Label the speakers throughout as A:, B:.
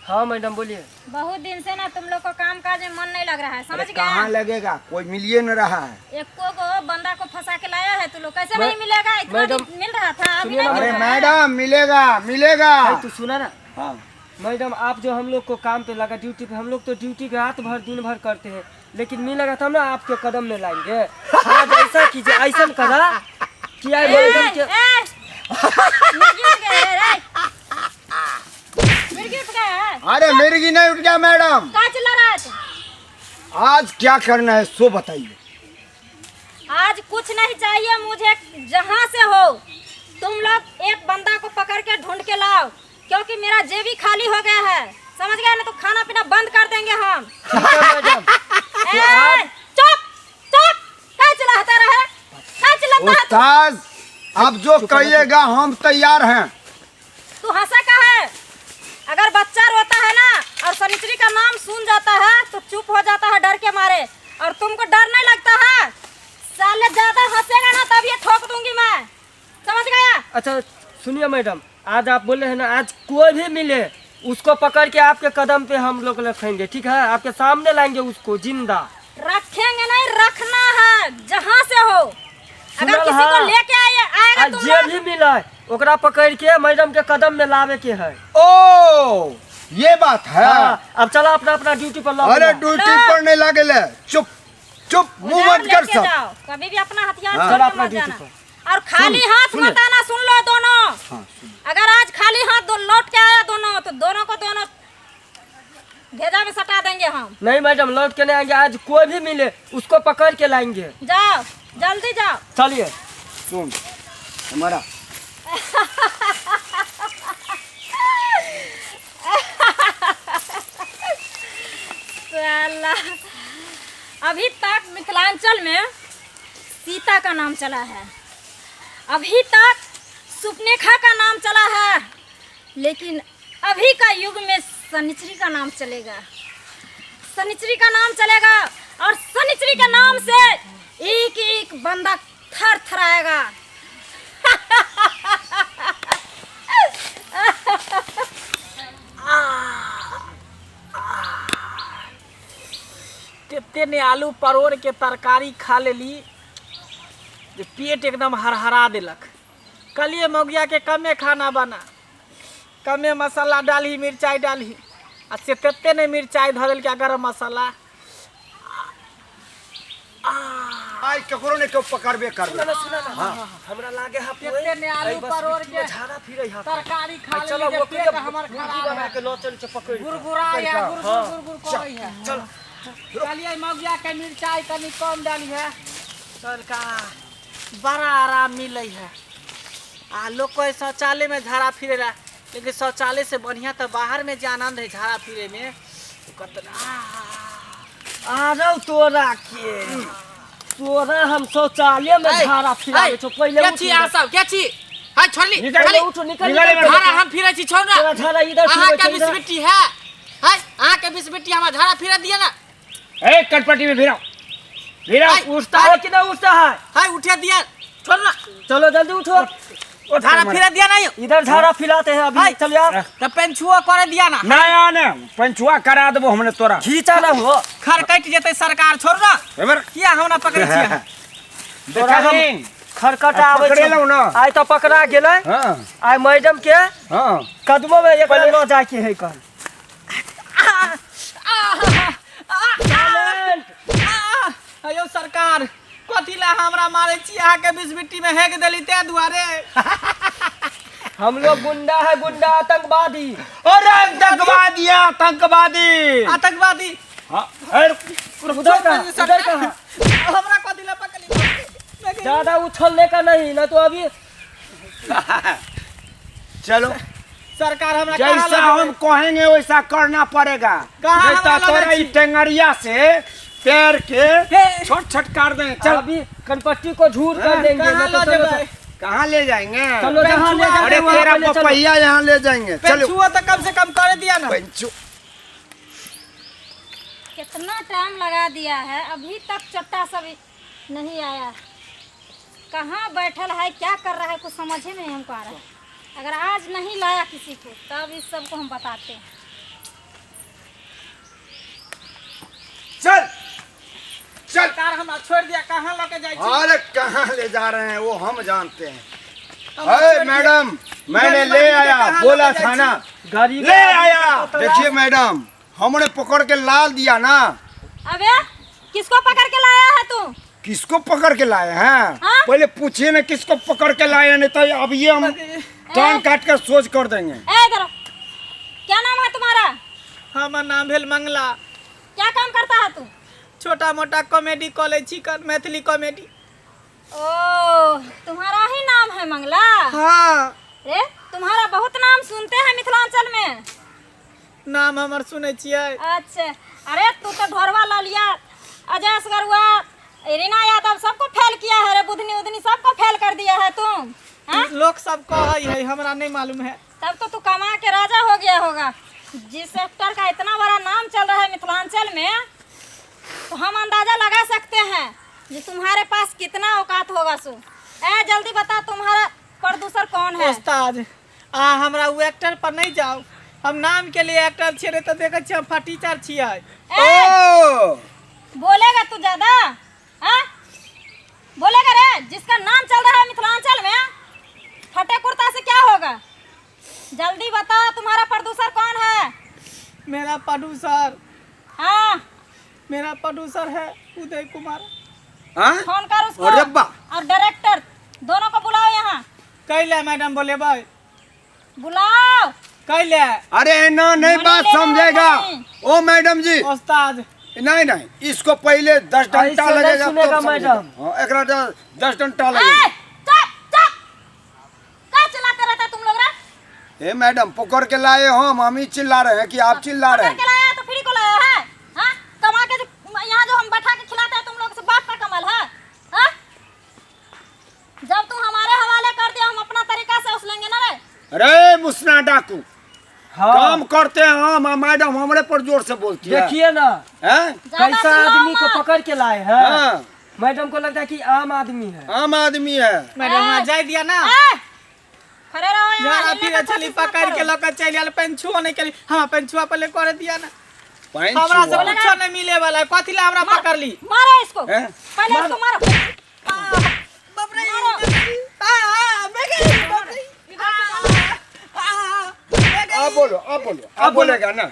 A: हाँ मैडम बोलिए।
B: बहुत दिन से ना तुम लोग को काम काज में मन नहीं लग रहा है, समझ
C: अरे
B: गया?
C: कहाँ लगेगा, कोई मिलिए न रहा है।
B: एको को बंदा को फंसा के लाया है तू लोग, कैसे नहीं मिलेगा? इतना
A: मैडम,
B: दिन मिल रहा था, अभी
A: सुनिए
B: नहीं
A: ना,
B: मिल
C: अरे
B: रहा है।
C: मैडम मिलेगा मिलेगा।
A: भाई तू सुना ना।
C: हाँ
A: मैडम आप जो हम लोग को काम पे लगा ड्यूटी पे, हम लोग तो ड्यूटी रात भर दिन भर करते हैं, लेकिन मिलेगा तब ना आपके कदम में लाएंगे। आज ऐसा कीजिए, ऐसा करा कि आई मैडम के
B: ए, मिर्गी उठ गया रे, रे। मिर्गी उठ गया है।
C: अरे मिर्गी नहीं उठ गया मैडम।
B: का चिल्ला रहा है तू?
C: आज क्या करना है सो बताइए।
B: आज कुछ नहीं चाहिए मुझे, जहाँ से हो तुम लोग एक बंदा को पकड़ के ढूंढ के लाओ, क्योंकि मेरा जेबी खाली हो गया है, समझ गए ना? तो खाना पीना बंद कर देंगे हम।
A: ठीक है मैडम।
B: ए, चुप चुप, का चिल्लाता रहे, का चिल्लाता है तू?
C: उस्ताद आप जो कहिएगा हम तैयार हैं।
B: तू हंसा का है? अगर बच्चा रोता है ना और सनिचरी का नाम सुन जाता है तो चुप हो जाता है डर के मारे, और तुमको डर नहीं लगता है? साले ज्यादा हंसेगा ना तब ये ठोक दूंगी मैं, समझ गया?
A: अच्छा सुनिए मैडम, आज आप बोले हैं ना, आज कोई भी मिले उसको पकड़ के आपके कदम पे हम लोग रखेंगे, ठीक है? आपके सामने लाएंगे उसको जिंदा।
B: रखेंगे नहीं, रखना है जहाँ से हो। अगर
A: सुनल
B: किसी को
A: हाँ।
B: लेके आए आएगा
A: आज
B: तुम
A: जे
B: लोग
A: भी मिला है ओकरा पकड़ के मैडम के कदम में लावे के है।
C: ओ ये बात है।
A: हाँ, अब चला अपना अपना ड्यूटी पर लौट
C: अरे
A: जा।
C: ड्यूटी पर नहीं लगे ले, चुप चुप मुंह
B: उधार
C: मत कर
B: लेके
C: सब।
B: जाओ, कभी भी अपना हथियार
C: हाँ।
B: छोड़
A: चलो
B: के
A: अपना
B: मत
A: ड्यूटी
B: जाना।
A: पर।
B: और खाली हाथ
C: सुन।
B: मत आना, सुन लो दोनों।
C: हाँ, सुन।
B: अगर आज खाली हाथ दो लौट के आया दोनों तो दोनों को दोनों भेजा में सटा देंगे हम।
A: नहीं मैडम लौट के नहीं आएंगे, आज कोई भी मिले उसको पकड़ के लाएंगे।
B: जाओ जल्दी जाओ।
A: चलिए।
C: सुन हमारा
B: साला, अभी तक मिथिलांचल में सीता का नाम चला है, अभी तक सुपनेखा का नाम चला है, लेकिन अभी का युग में सनिचरी का नाम चलेगा, सनिचरी का नाम चलेगा, और सनिचरी के नाम से एक एक बंदा थर थराएगा।
D: कते ने आलू परोड़ के तरकारी खा लेली जे पेट एकदम हरहरा देलक। कहलिए मौगिया के कमे खाना बना, कमे मसाला डालही, मिरचाइ डालही, आ से तते ने मिरचाइ धऽ देलकै आ गरम मसाला।
C: आई ककरो ने केओ पकड़बे करबे।
A: सुना सुना ना, हमरा लागे हा
D: कते ने आलू परोड़ के
A: झाड़ा फिरै हा
D: तरकारी खा
A: चलो
D: लेली जे
A: वो
D: पेट हमर
A: मुर्गी
D: खराब
A: बना
D: है,
A: के ल चल छ पकड़ के।
D: गुरगुरा है, गुरगुर गुरगुर करै है।
A: चल
D: कहलिए मौगिया के मिरचाइ कनि कम डाली है, तड़का बड़ा आराम मिलै है। आ लोग कहे शौचालय में झाड़ा फिरेला, लेकिन शौचालय से बढ़िया तो बाहर में जे आनंद है झाड़ा फिरे में। कतना
A: आरौ तोरा के तोरा हम शौचालय में झाड़ा फिराबै छौ पहिले
D: के
A: उठ
D: छी अहाँ सब के छी? हाय छोड़ली
C: निकल,
D: छोड़ली।
A: उठ निकल
C: निकल,
A: निकल।
D: झाड़ा हम फिरै छी छोड़ ना।
A: तोरा झाड़ा इधर
D: अहाँ
A: फिरै
D: के
A: छौ, इधर।
D: बिस्बिट्टी है, हाय अहाँ के बिस्बिट्टी हमरा झाड़ा फिरा दिया ना।
C: ए कटपटी में भिराओ भिराओ।
D: हाय,
A: उठता है कि नहीं उठता है?
D: हाय उठे दिया, छोड़ ना।
A: चलो जल्दी उठो,
D: झाड़ा फिरा दिया ना यो।
A: इधर झाड़ा फिराते हैं अभी।
D: हाय।
A: चल यार
D: तो पेंछुआ करे दिया ना।
C: ना आने पंचुआ करा देबो हमने तोरा।
A: खींचा ना हो,
D: खर कटि जेतै सरकार, छोड़ ना।
C: एबर
D: किया हमरा पकड़ै छियै अहाँ?
A: तोरा हम
C: देखा
A: खरकट आबै
C: पकड़ेलहुँ ना।
A: आइ तऽ पकड़ा गेलै।
C: हां
A: आइ मैडम के
C: हां
A: कदमो में एकरा ल जाके है कल।
D: अयो सरकार कथी ला हमरा मारै छी? अहाँ के बिस्बिट्टी में हेक देली ते दुआरे।
A: हम लोग गुंडा है, गुंडा आतंकवादी।
C: अरे आतंकवादी आतंकवादी
D: आतंकवादी।
C: हां अरे
A: उधर कहाँ, उधर कहाँ?
D: हमरा कथी ला पकड़ी?
A: ज्यादा उछलने का नहीं ना तो अभी।
C: चलो
D: सरकार हमरा कहाँ
C: जैसा
D: लगेबै?
C: हम कहेंगे वैसा करना पड़ेगा,
D: कहाँ
C: नहीं तो
D: हमरा
C: तोरा
D: लगै
C: ई
D: छी?
C: टेंगरिया से पैर के
D: हे।
C: छोट छोट कर देंगे। चल
A: अभी कनपट्टी को झूर कर देंगे।
D: कहाँ
A: ना तो
D: लऽ
A: चलो
D: जेबै?
C: कहाँ ले जाएंगे?
A: चलो जहाँ ले जाते
C: अरे
A: हैं वहाँ
C: तेरा
A: पहले चलो।
C: पपैया यहाँ ले जाएंगे। चलो
D: पेंछुआ तो कम से कम करे दिया ना।
C: पंचू
B: कितना टाइम लगा दिया है, अभी तक चट्टा सब नहीं आया। कहाँ बैठल है, क्या कर रहा है, कुछ समझ ही नहीं हमको आ रहा है। अगर आज नहीं लाया किसी को तब इस सबको हम बताते हैं।
C: चल चल।
D: सरकार हमरा छोड़ दिया, कहाँ लके जाइ छी?
C: अरे कहाँ ले जा रहे हैं वो हम जानते हैं।
D: हमरा
C: अरे
D: छोड़ दिया।
C: मैडम, मैंने
D: गरीब
C: ले
D: आदमी के
C: आया,
D: कहाँ
C: बोला
D: लके
C: था
D: जाइ
C: ना,
D: छी?
A: गरीब
C: ले
A: आदमी
C: आया।
A: को तो
C: देखिए मैडम, हमने पकड़ के लाल दिया ना।
B: अबे किसको पकड़ के लाया है तू?
C: किसको पकड़ के लाए हैं?
B: हाँ?
C: पहले पूछिए ना किसको पकड़ के लाए हैं, नहीं तो अब ये हम कान काट कर सोच कर देंगे।
B: ए इधर आओ। क्या नाम है तुम्हारा?
D: हमर नाम भेल मंगला।
B: क्या काम करता है तू?
D: छोटा मोटा कॉमेडी कॉलेज छी कर, मैथिली कॉमेडी।
B: ओ तुम्हारा ही नाम है मंगला?
D: हाँ।
B: रे तुम्हारा बहुत नाम सुनते हैं मिथिलांचल में।
D: नाम हमर सुनै छियै।
B: अच्छा, अरे तू तो ढोरवा लालिया, अजय असगरुआ, रीना यादव सबको फेल किया है रे, बुधनी उधनी सबको फेल कर दिया है तुम। हाँ?
D: लोग सब कहै है, हमरा नहीं मालूम है।
B: तब तो तू कमा के राजा हो गया होगा। जिस एक्टर का इतना बड़ा नाम चल रहा है मिथिलांचल में, तो हम अंदाजा लगा सकते हैं कि तुम्हारे पास कितना औकात होगा। सो ए जल्दी बता तुम्हारा प्रोड्यूसर कौन है?
D: उस्ताद आ हमरा उ एक्टर पर नहीं जाओ, हम नाम के लिए एक्टर छियै, नहीं तो देखै छियै हम फटीचर छियै।
B: ए,
C: ओ
B: बोलेगा तू ज्यादा? हाँ बोलेगा रे, जिसका नाम चल रहा है मिथिलांचल में, फटे कुर्ता से क्या होगा? जल्दी बताओ तुम्हारा प्रोड्यूसर कौन है?
D: मेरा प्रोड्यूसर,
B: हाँ
D: मेरा प्रोड्यूसर है उदय कुमार।
C: हाँ?
B: फोन कर उसको।
C: अरे बा।
B: और डायरेक्टर दोनों को बुलाओ यहाँ।
D: कैले मैडम बोलेबै?
B: बुलाओ।
D: कैले?
C: अरे ना नहीं
B: मनी
C: बात
B: लेने
C: समझेगा
B: वाला नहीं।
C: ओ मैडम जी।
D: उस्ताद
C: नहीं नहीं, इसको पहले 10 डंडा
A: ऐसे नहीं
C: लगेगा
A: सुनेगा
C: तब समझेगा।
A: मैडम।
C: हाँ, एकरा 10 डंडा
B: ए,
C: लगेगा।
B: चुप चुप, क्या चिल्लाते रहता तुम लोग रे?
C: ए मैडम, पकड़ के लाए हम ही चिल्ला रहे हैं कि आप चिल्ला रहे
B: पकड़ के
C: हैं?
B: लाया तो फ्री को लाया है? हाँ कमा के जो यहाँ जो हम बैठा के खिलाते हैं तुम लोग से बाप का कमाल है? हाँ जब तुम हमारे हवाले कर दिया, हम अपना तरीका से उस लेंगे ना रे।
C: अरे मुसना डाकू,
A: हाँ।
C: काम करते हैं हम, मैडम हमारे पर जोर से बोलती है।
A: देखिए ना
C: हैं?
B: ज्यादा
A: कैसा
B: चिल्लाओ
A: आदमी को
B: मत।
A: पकड़ के लाए हैं।
C: हाँ।
A: मैडम को लगता है कि आम आदमी है।
C: आम आदमी है।
D: मैडम वहाँ जाय दिया ना।
B: ए, खड़े रहो यहाँ,
D: जरा
B: हिलने
D: फिर
B: का
D: चली
B: कोशिश मत
D: पकड़ के
B: करो।
D: लऽ के चलि आयल, पेंछुओ नहीं केली। हाँ पेंछुआ पहले कर दिया ना।
C: पैन
D: हमरा से
C: छुआ।
D: कुछो नहीं मिले वाला है, कथी ला हमरा पकड़ ली?
B: मारो इसको,
C: हैं?
B: पहले इसको मारो।
D: बाप रे,
B: मारो।
D: आ, आ, मैं गई, बाप रे। आ, आ, मैं गई।
C: अब बोलो, अब बोलो, अब बोलेगा ना।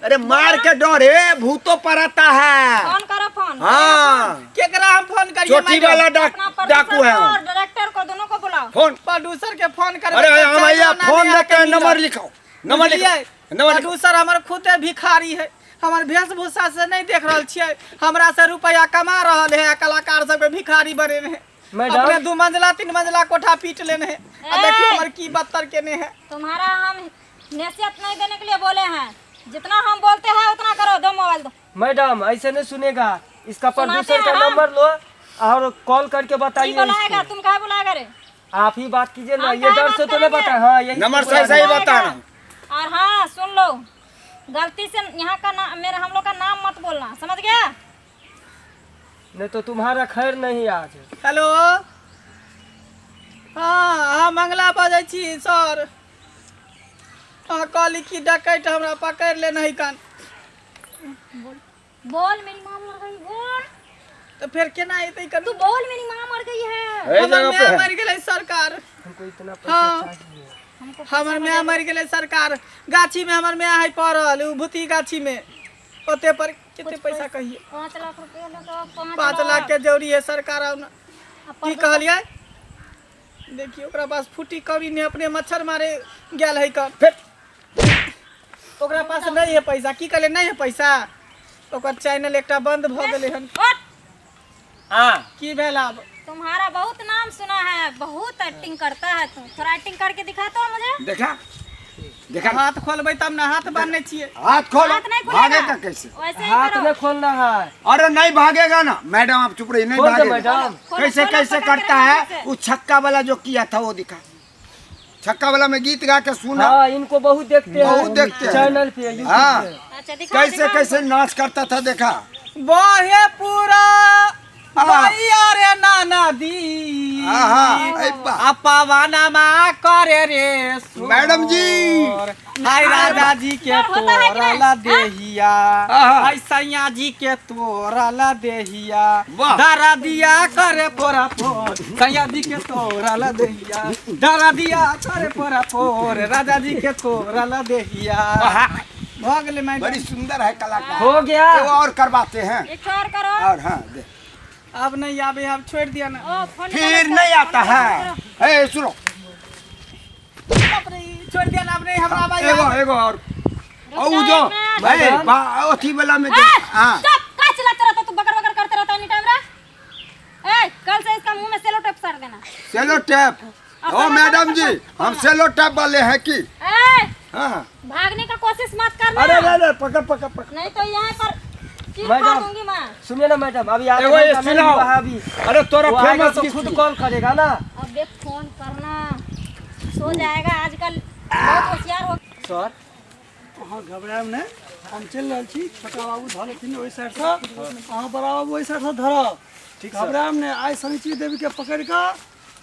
C: अरे मार के डर है, भूतो पर आता है।
B: फोन करो फोन।
C: हाँ
D: केकरा हम फोन करिए?
C: चोटी
D: मैडम?
C: वाला
B: अपना
C: डाकू है
B: प्रोड्यूसर को
C: हम।
B: और डायरेक्टर को दोनों को बुलाओ।
C: फोन।
D: प्रोड्यूसर के फोन कर।
C: अरे हम भैया फोन देते हैं, नंबर लिखाओ, नंबर लिखाओ, नंबर लिखाओ।
D: प्रोड्यूसर हमर खुदे भिखारी है, हमर वेशभूषा से नहीं देख रहल छियै, हमरा से रुपया कमा रहल है, कलाकार सबके भिखारी बनेने है।
A: मैडम।
D: अपने 2 मंजिला 3 मंजिला कोठा पीट लेने है। आ देखियो हमर की बदतर केने है।
B: तुम्हारा हम नसीहत नहीं देने के लिए बोले हैं, जितना हम बोलते हैं उतना करो। दो मोबाइल दो।
A: मैडम ऐसे नहीं सुनेगा, इसका
B: सुनाते
A: प्रोड्यूसर का
B: हैं हम।
A: नंबर लो और कॉल करके
B: की
A: बताइए
B: बुलाएगा?
A: इसको।
B: तुम कहाँ बुलाएगा रे?
A: आप ही बात कीजिए ना,
B: हम
A: ये
B: काहे
A: डर
B: बात
A: से तो नहीं
B: करेंगे?
A: बता। हाँ यही
C: नंबर
A: तो
C: सही
A: बुला
C: सही
A: रहे हैं।
C: बता रहा हूँ।
B: और हाँ सुन लो, गलती से यहाँ का नाम, मेरे हम लोग का नाम मत बोलना, समझ गया?
A: नहीं तो तुम्हारा खैर नहीं आज।
D: हेलो, हाँ हाँ मंगला बजै छी सर। हाँ कहली कि डकैत हमरा पकड़ि लेने है कान।
B: बोल मेरी माँ मर गई, बोल।
D: तो फिर केना एतै कन?
B: तू बोल मेरी माँ मर गई है।
C: ए
D: हमर
C: जगह पे
D: माय
C: है।
D: मरि गेलै सरकार।
A: हमको इतना पैसा
D: हाँ।
A: चाहिए।
B: हमको
D: हमर माय मरि गेलै सरकार। गाछी में हमर माय है पड़ल, उ भूती गाछी में। ओते पर कते पैसा कहिए?
B: 5 लाख रुपया लगा।
D: 5 लाख के जरूरी है सरकार। आउ ना।
B: आ
D: की कहलियै? देखियो ओकरा पास फूटी कौड़ी नहीं, अपने मच्छर मारे गेल है कन।
C: फिर
D: ओकरा पास नहीं है पैसा। की कहलियै? नहीं है पैसा। ओकर चैनल एकटा बंद भऽ गेलै हन।
B: उठ।
A: हाँ
D: की भेल आब?
B: तुम्हारा बहुत नाम सुना है, बहुत एक्टिंग करता है तू। थोड़ा एक्टिंग करके दिखा तो मुझे।
C: देखा देखा,
D: हाथ खोलबै तब ना, हाथ बांधने छियै।
C: हाथ खोलो,
B: हाथ नहीं खुलेगा।
C: भागेगा कैसे?
B: वैसे ही
A: हाथ
B: करो।
A: नहीं खोलना है।
C: अरे नहीं भागेगा ना मैडम, आप चुप रहिए, नहीं
A: खोल दो
C: भागेगा।
A: मैडम।
B: खोलो,
C: कैसे
B: खोलो,
C: कैसे
B: पकड़ के
C: करता
B: रखो
C: है
B: इसे।
C: वो छक्का वाला जो किया था वो दिखा। छक्का वाला में गीत गा के सुना।
A: हाँ इनको बहुत देखते हैं,
C: बहुत देखते हैं।
A: चैनल पे, यूट्यूब
C: हाँ।
A: पे।
B: अच्छा दिखा,
C: कैसे
B: दिखा।
C: कैसे नाच करता था देखा।
D: बहे पूरा भैया रे नाना दी
C: आहा, ऐ बा।
D: अपवाना मा करे रे सोर।
C: मैडम जी।
D: हाय राजा जी के
B: डर होता है कि नहीं?
D: तोरला देहिया
C: आहा।
D: हाय सैया जी के तोरला देहिया
C: वाह।
D: डरा दिया करे पोरा पोर सैया जी के तोरला देहिया डरा दिया करे पोरा पोर राजा जी के तोरला देहिया भऽ गेलै मैडम।
C: बड़ी सुंदर है कलाकार।
A: हो गया।
C: एगो और करवाते हैं।
B: एक ठो और करो।
C: और हाँ दे।
D: अब नहीं आवे, अब छोड़ दिया ना।
B: ओ, फोन
C: फिर
B: निकालो,
C: नहीं
B: फोन
C: आता
B: निकालो,
C: है। ए सुनो,
D: अब नहीं छोड़ दिया ना, अब नहीं हमरा भाई।
C: एगो एगो और
B: रुक
C: और
B: जाओ
C: जो
B: एक मिनट।
C: भाई अथी वाला में
B: ए,
C: हाँ
B: चुप, का चिल्लाते रहता तू, बकर बकर करते रहता एनी टाइम रे। ए, कल से इसका मुंह में सेलो टेप सार देना।
C: सेलो टेप?
B: और
C: ओ
B: फोन
C: मैडम
B: लगा
C: जी,
B: फोन
C: हम
B: लगा।
C: सेलो टेप वाले हैं कि?
B: ए,
C: हाँ
B: भागने का कोशिश मत करना।
C: अरे अरे अरे, पकड़ पकड़ पकड़।
B: नहीं तो यहाँ पर चीर फाड़
A: मैडम।
B: दूंगी मैं।
A: सुनिए ना मैडम, अभी आधा
C: एगो ये
A: घंटा नहीं
C: सुनाओ।
A: हुआ है अभी।
C: अरे तोरा
A: वो आएगा
C: फेमस
A: तो
C: किस
A: खुद कॉल करेगा ना।
B: अब देख फोन करना, सो जाएगा आजकल बहुत होशियार हो।
D: सर
E: अहाँ घबरायब नहि, हम चलि रहल छी। छोटा बाबू धऽ लेथिन ओहि साइडसँ, अहाँ बड़ा बाबू ओहि साइडसँ धरब।
D: ठीक।
E: घबरायब नहि, आइ शनिचरी देवीके पकड़ि कऽ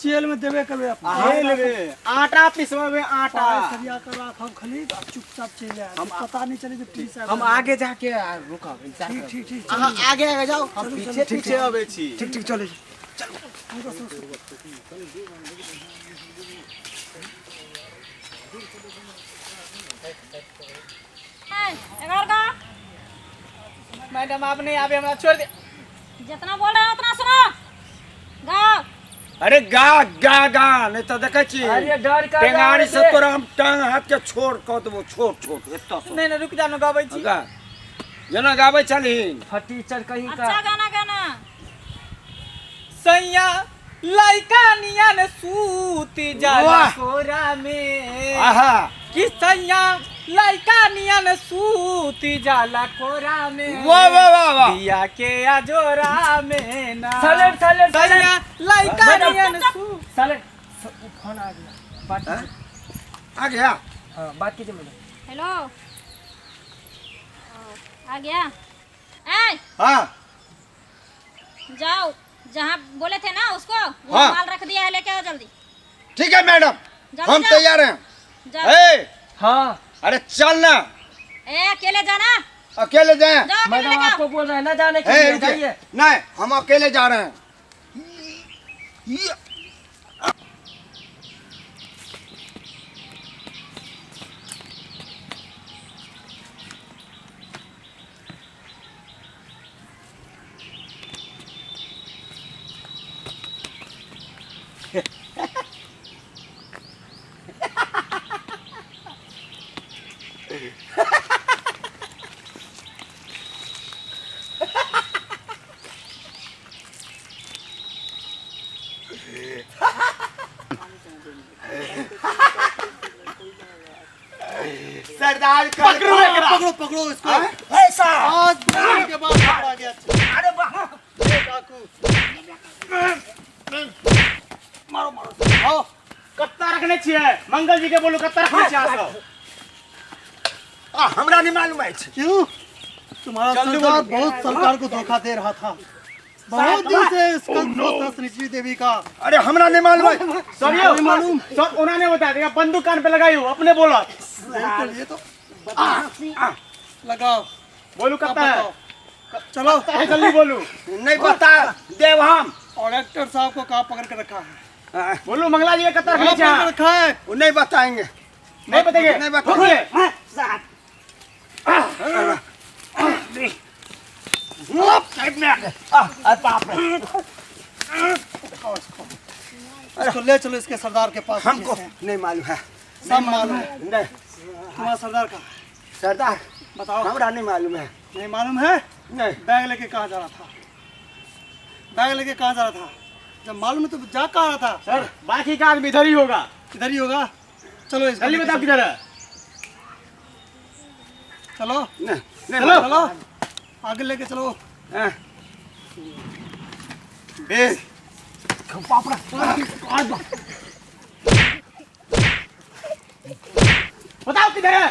E: जेलमे देबे करबै अपना।
D: जेल में आटा पिसवावे आटा।
E: पाइ सरिया कऽ राखब खाली आ चुपचाप चलि आयब, पता नहि चलै जे पुलिस आबि
D: हम
E: गेल।
D: आगे जाके रुकब, इंतजार
E: ठीक
D: करब।
E: ठीक ठीक।
D: अहाँ आगे आगे जाओ, हम पीछे पीछे अबै छी।
E: ठीक ठीक, चलै।
B: ए, एक और गा।
D: मैडम आप नहीं आवे, हमरा छोड़ दे।
B: जितना बोल रहे हो उतना सुनो, गाओ।
C: अरे गा गा गा, नहीं तो देखै छी
A: अरे डर का
C: टेंगारी से तोरा हम टांग हाथ के छोड़ कऽ देबो, छोड़ छोड़ एतऽ से।
D: नहीं नहीं, रुक जा, गबै छी।
C: गा जेना गाबै छलहिन।
A: फटीचर कहीं का।
B: अच्छा गाना गाना।
D: सैया लइका नियन सूत जाला
C: वाह।
D: कोरा में।
C: आहा।
D: कि सैया लइका नियन सूत जाला कोरा में।
C: वाह वाह वाह वाह।
D: दिया के अजोरा में ना।
A: Silent silent.
D: सैया लइका
A: मैडम,
D: नियन सूत।
A: साइलेंट, फोन आ गया, बात कीजिए।
C: आ गया?
A: हाँ, बात कीजिए मैडम।
B: हेलो, ओ, आ गया। ए
C: हाँ
B: जाओ, जहाँ बोले थे ना उसको, वो
C: हाँ।
B: माल रख दिया है, लेके आओ जल्दी।
C: ठीक है मैडम,
B: जल्दी
C: हम
B: जाओ।
C: तैयार हैं।
B: जाओ।
C: ए
A: हाँ।
C: अरे चल ना।
B: ए अकेले जाना।
C: अकेले जाएं?
B: जाओ अकेले
A: मैडम
B: लेके आओ।
A: आपको बोल रहे हैं ना जाने के
C: ए,
A: लिए,
C: रुकिए।
A: जाइए।
C: नहीं, हम अकेले जा रहे हैं। ये- सरदार
D: पकड़ो एकरा।
E: पकड़ो पकड़ो इसको।
C: ऐसा
E: आज पकड़ने के बाद पकड़ा गया।
C: अरे वाह।
E: डाकू मारो मारो। आओ।
F: कत्ता रखने छियै मंगल जी के, बोलू कत्ता रखने छियै अहाँ सब?
C: आ, हमरा नहीं मालूम है।
E: क्यों तुम्हारा
F: जल्दी
E: सरदार
F: बोलो।
E: बहुत सरकार को धोखा दे रहा था, बहुत दिन से इसका दोस्त था शनिचरी देवी का।
C: अरे हमरा नहीं मालूम है।
F: सर
E: नहीं
F: यौ
E: मालूम।
F: सर ओना नहीं बता देगा, बंदूक कान पे लगाइयो अपने बोला।
E: बिल्कुल, ये तो लगाओ।
F: बोलू
E: अब
F: कत्ता है।
E: बताओ, चलो।
F: कत्ता है, जल्दी बोलू।
C: नहीं बता देव हम।
E: और एक्टर साहब को कहाँ पकड़ के रखा है?
C: आ,
F: बोलू मंगला जी के कत्ता रखने
E: कहाँ
F: छियै
E: पकड़
F: अहाँ?
E: के रखा है?
C: वो नहीं बताएंगे।
F: नहीं बताएंगे?
C: नहीं बताएंगे।
F: रुकिए।
C: साइड में आ गए। आ, अरे बाप रे।
E: इसको ले चलो इसके सरदार के पास।
C: हमको नहीं मालूम है।
E: सब मालूम है।
C: नहीं।
E: तुम्हारा सरदार कहाँ है?
C: सरदार
E: बताओ।
C: हमरा नहीं मालूम है।
E: नहीं मालूम है?
C: नहीं।
E: बैग लेके कहाँ जा रहा था? बैग लेके कहाँ जा रहा था? जब मालूम है तो जा कहाँ रहा था?
F: सर बाकी का आदमी इधर ही होगा।
E: इधर ही होगा, चलो इसको
F: जल्दी
E: लेके
F: बताओ
E: चलो।
F: किधर है।
E: चलो
C: नहीं नहीं।
F: चलो।
E: चलो आगे लेके चलो।
C: हाँ। बे बाप रे।
F: बताओ किधर है।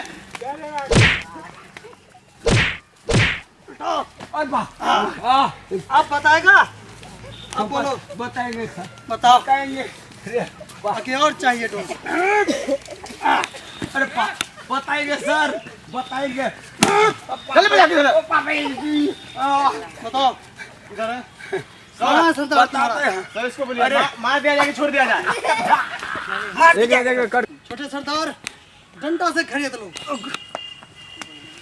C: अरे बाप।
E: अब बताएगा। अब बोलो,
C: बताएंगे सर,
E: बताओ।
C: बताएंगे।
E: बाकी और चाहिए डोज।
C: अरे बताएंगे सर, बताएंगे। चल भैया, किधर है?
E: बताओ, इधर है। कहाँ सरदार तुम्हारा?
C: बताते हैं।
F: सर इसको बोलिए मार दिया जाए कि छोड़ दिया जाए?
C: एक कर।
E: छोटे सरदार डंडा से खरीद लो।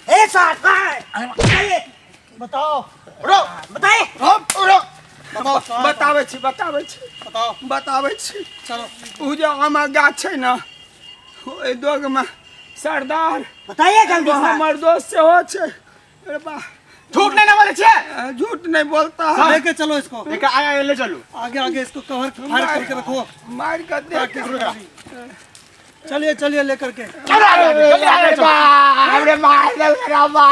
D: ए सर, कहाँ है?
E: बताओ,
D: बताइए।
E: बताओ, कहाँ है?
C: बताबै छी, बताबै छी।
E: बताओ।
C: बताबै छी।
E: चलो।
C: ओ जे आमक गाछ छै ने, ओहि दोगमे सरदार।
D: बताइए जल्दी सर।
C: हमर दोस्त सेहो छै। अरे बा,
F: झूठ नहीं ना बोले छियै?
C: झूठ नहीं बोलता है।
E: लेके चलो इसको।
F: एक आगे आगे ले चलू।
E: आगे आगे इसको कवर फायर करके रखो।
C: मार के देख।
E: चलिए चलिए लेकर के।
F: चलो आगे, जल्दी आगे चलो।
C: अरे मार दे मेरा बा।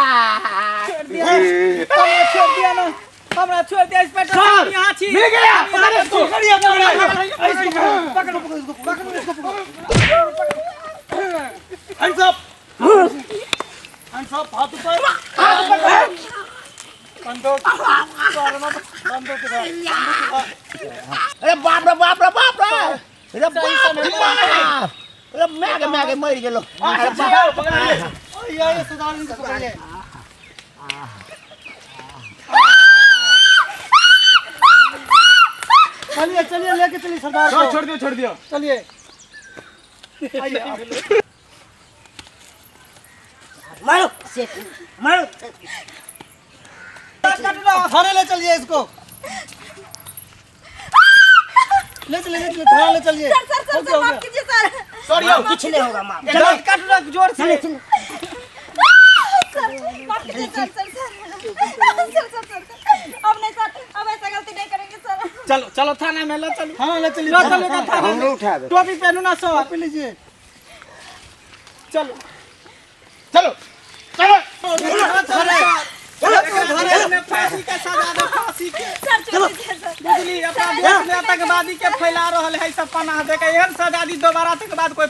D: हमरा छोड़ दिया ना, हमरा छोड़ दिया इंस्पेक्टर साहब, यहाँ छी।
F: मिल गया, पकड़ इसको।
E: पकड़िए, पकड़िए। इसको पकड़ो, पकड़ो इसको, पकड़ो इसको, पकड़ो। हैंड्स अप, हैंड्स अप, हाथ ऊपर, हाथ ऊपर। बंदूक, बंदूक इधर, बंदूक इधर।
G: अरे बाप रे बाप रे बाप रे, अरे बाप रे बाप, अरे मैं के मैं के मर गेलो। अरे बाप,
E: ओ यार, ये सुधार इनको पकड़िए। चलिए चलिए लेके चलिए सरदार को।
F: छोड़ दियो, छोड़ दियो।
E: चलिए आइए आप।
D: मारो मारो।
E: थाने ले चलिए इसको, ले चलिए, ले चलिए थाने ले चलिए।
B: सर सर सर
E: हो गया,
B: सर
E: हो
B: माफ
E: गया।
B: कीजिए सर।
F: सॉरी।
D: कुछ नहीं होगा, माफ।
A: काट रख जोर से।
B: सर माफ कीजिए sir, sir sir sir sir sir, अब नहीं सर, अब ऐसा गलती नहीं करेंगे सर।
D: चलो चलो थाना में ले चलो।
E: थाना ले चलिए,
D: ले चलो का थाना में।
C: उठा दे।
D: टोपी पहनू ना सर।
E: टोपी लीजिए।
D: चलो
F: चलो चलो।
D: चलो, फांसी के सजा दो, फांसी के।
B: सर छोड़ दीजिए सर।
D: बुझली, अपना देश में आतंकवादी के फैला रहल है सब पनाह देके, एहन सजा दी दोबारा तक बाद कोई